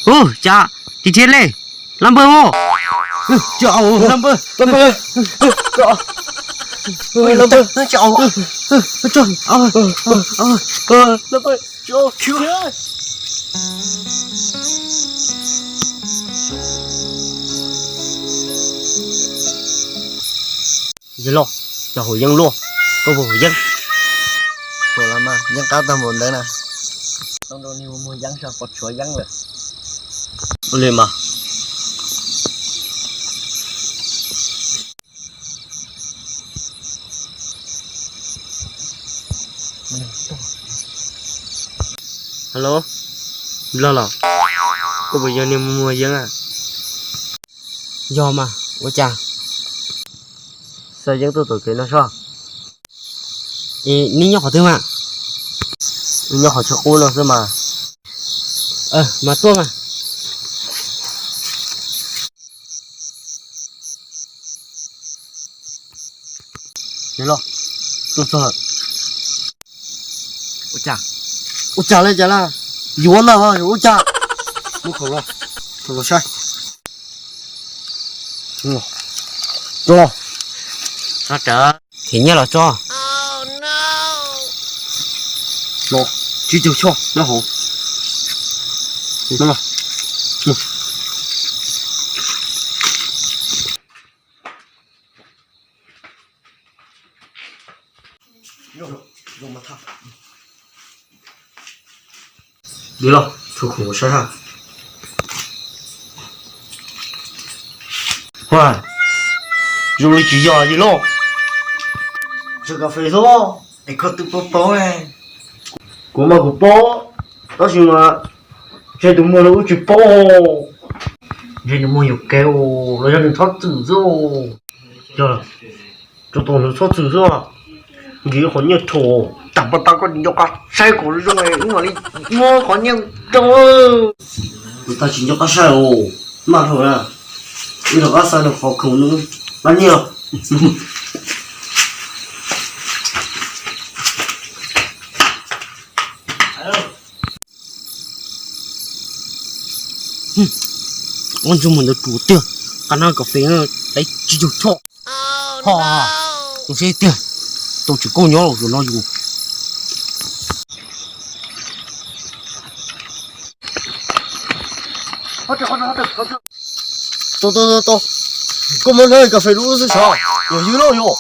Ub, cas tiv thiab le, lab npawg os. Lab npawg, lab npawg, lab npawg. Yawg loj, cov haus yeeb luaj, koj puas haus yeeb? Haus los mas, yeeb qab tag npaum ntawd na. Tau rau niag muag yeeb saib puas tshuav yeeb lawm. Ua li mas. Hello, Nplog los? Koj puas yog niag muag yeeb a? Yog mas, ua cas? Xa yeeb tuaj tom kev no soj. Es neb nyob qhov twg mas? Nyob qhov chaw qub no xwb mas. Mas tuaj mas. Los, tuaj txog. Ua cas? Ua cas li cas la? Yuav ntag, yuav ua cas? Muab khaum los, khaum los saib. Los, los. Thim nyiaj los tso. Los, tsib caug choj nyob hauv. Yawg loj, thaij khoom saib ha. Huaj, zoo li tsis yog yawg loj. Tsuas kas fes xwb, es koj twb paub paub. Kuv mas kuv paub, tab sis mas ntshe tus muag no wb tsis paub. Ntshe nws muag yuam kev los yog nws txhob txwm xwb. Yog, tsuas tos nws txhob txwm xwb. Nkim qhov nyiaj thaum tag pas tas koj tsis nco qab saib kuv zoo, wb mam li muab qhov nyiaj rau. Kuv tag tsis nco qab saib os, maj dhau na. Wb rov qab xa nws qhov khoom, qab nyiaj. Ua ntsuj mus ntawd tus tiag, qab nab kas fes tau tsib caug choj. Ho, tus seb tiag, tau tsis kauj nyob los no yus. Tau, tau, tau, tau. Koj muab nab kas fes rau wb xwb sav, yog yawg loj yog.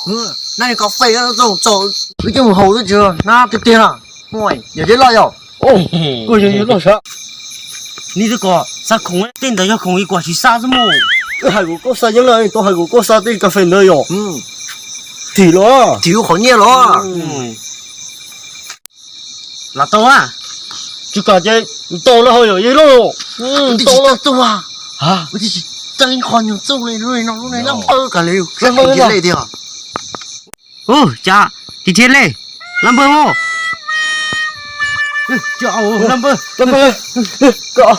Nab kas fes txaus txaus, wb coj mus haus xwb tsis nab tiag tiag na. Yog yawg loj yog. Koj yog yawg loj sav. Neb twb kom xa khoom, tej ntawd yog khoom ib kuam tsis xa xwb mus. Hais kom koj xa yeeb na, tau hais kom koj xa tej kas fes ntawd yog. Thim los, thim qhov nyiaj los. Los tau a. Tsis kam ces tau los ho yog yawg loj. Tau los tau a. Tau li qhov nyuag txuj li lub no lub no lab npawg kas li, lab npawg li tiag. Ub, cas tiv thiab le, lab npawg os. Lab npawg, lab npawg, lab npawg.